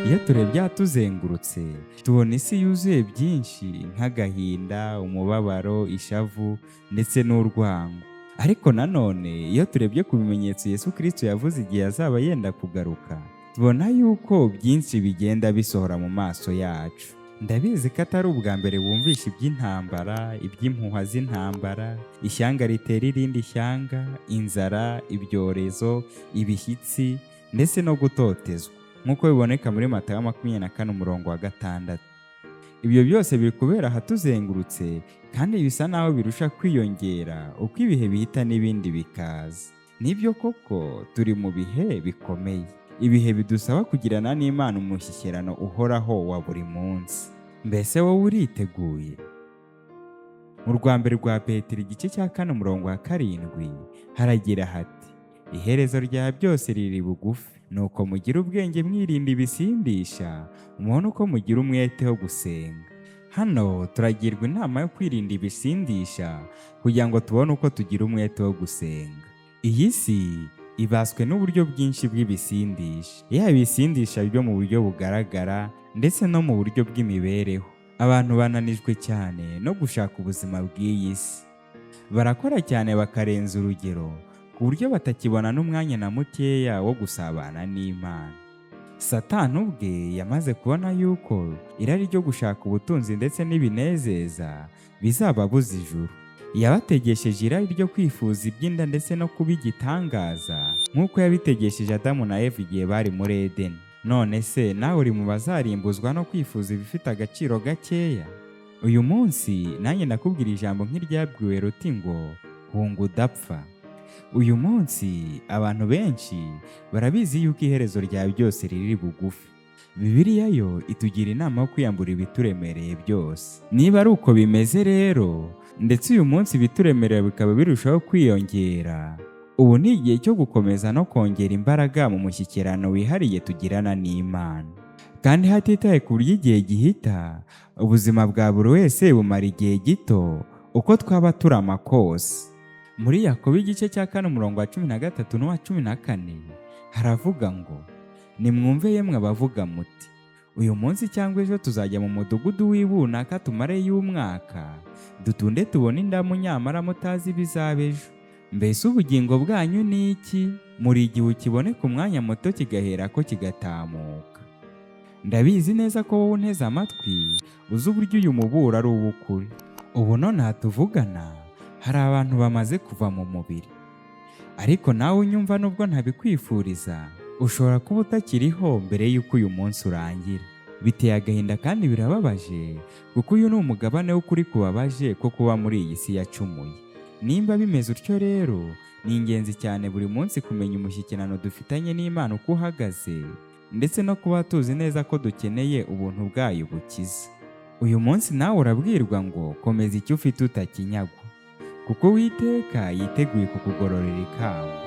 Iyo turebye ahatuzengurutse, tubona isi yuzuye byinshi nk'agahinda, umubabaro, ishavu ndetse n'urwango. Ariko nanone iyo turebye ku bimenyetso Yesu Kristo yavuze igihe azaba yenda kugaruka, tubona yuko byinshi bigenda bisohora mu maso yacu. Ndabizi ko atari ubwa mbere wumvisha iby'intambara, iby'impuha z'intambara, ishyanga ritera irindi shyanga, inzara, ibyorezo, ibishyitsi ndetse no gutotezwa, nk'uko biboneka muri Matayo 24 umurongo wa 6. Ibyo byose biri kubera ahatuzengurutse kandi bisa naho birusha kwiyongera uko ibihe bihita n'ibindi bikaza. Nibyo koko turi mu bihe bikomeye, ibihe bidusaba kugirana n'Imana umushyikirano uhoraho wa buri munsi. Mbese wowe uriteguye? Mu rwa mbere rwa Petero igice cya 4 umurongo wa 7 haragira hati: iherezo rya byose riri bugufi, nuko mugire ubwenge mwirinda ibisindisha, mubone uko mugira umwete wo gusenga. Hano turagirwa inama yo kwirinda ibisindisha kugira ngo tubone uko tugira umwete wo gusenga. Iyi si ibaswe n'uburyo bwinshi bw'ibisindisha, yaba ibisindisha byo mu buryo bugaragara ndetse no mu buryo bw'imibereho. Abantu bananijwe cyane no gushaka ubuzima bw'iyi si, barakora cyane bakarenza urugero ku buryo batakibona n'umwanya na mukeya wo gusabana n'Imana. Satani ubwe yamaze kubona yuko irari ryo gushaka ubutunzi ndetse n'ibinezeza bizababuza ijuru. Yabategesheje irari ryo kwifuza iby'inda ndetse no kuba igitangaza, nk'uko yabitegesheje Adamu na Eva igihe bari muri Edeni. None se nawe uri mu bazarimbuzwa no kwifuza ibifite agaciro gakeya? Uyu munsi nanjye ndakubwira ijambo nk'iryabwiwe Loti ngo hunga udapfa. Uyu munsi abantu benshi barabizi yuko iherezo rya byose riri bugufi. Bibiliya yo itugira inama yo kwiyambura ibituremereye byose. Niba ari uko bimeze rero, ndetse uyu munsi ibituremerera bikaba birushaho kwiyongera, ubu ni igihe cyo gukomeza no kongera imbaraga mu mushyikirano wihariye tugirana n'Imana. Kandi hatitaye ku buryo igihe gihita, ubuzima bwa buri wese bumara igihe gito uko twaba turama kose. Muri Yakobo igice cya 4 umurongo wa 13 n'uwa 14 haravuga ngo: nimwumve yemwe abavuga muti uyu munsi cyangwa ejo tuzajya mu mudugudu w'ibunaka tumareyo umwaka, dutunde tubone indamu, nyamara mutazi ibizaba ejo. Mbese ubugingo bwanyu ni iki? Muri igihe ukiboneka umwanya muto kigaherako kigatamuka. Ndabizi neza ko wowe unteze amatwi uzi uburyo uyu muburo ari uw'ukuri. Ubu nonaha tuvugana hari abantu bamaze kuva mu mubiri, ariko nawe unyumva nubwo ntabikwifuriza, ushobora kuba utakiriho mbere y'uko uyu munsi urangira. Biteye agahinda kandi birababaje, kuko uyu ni umugabane w'ukuri kubabaje ko kuba muri iyi si yacumuye. Nimba bimeze utyo rero, ni ingenzi cyane buri munsi kumenya umushyikirano dufitanye n'Imana uko uhagaze, ndetse no kuba tuzi neza ko dukeneye ubuntu bwayo bukiza. Uyu munsi nawe urabwirwa ngo komeza icyo ufite utakinyagwa, kuko Uwiteka yiteguye kukugororera ikamba.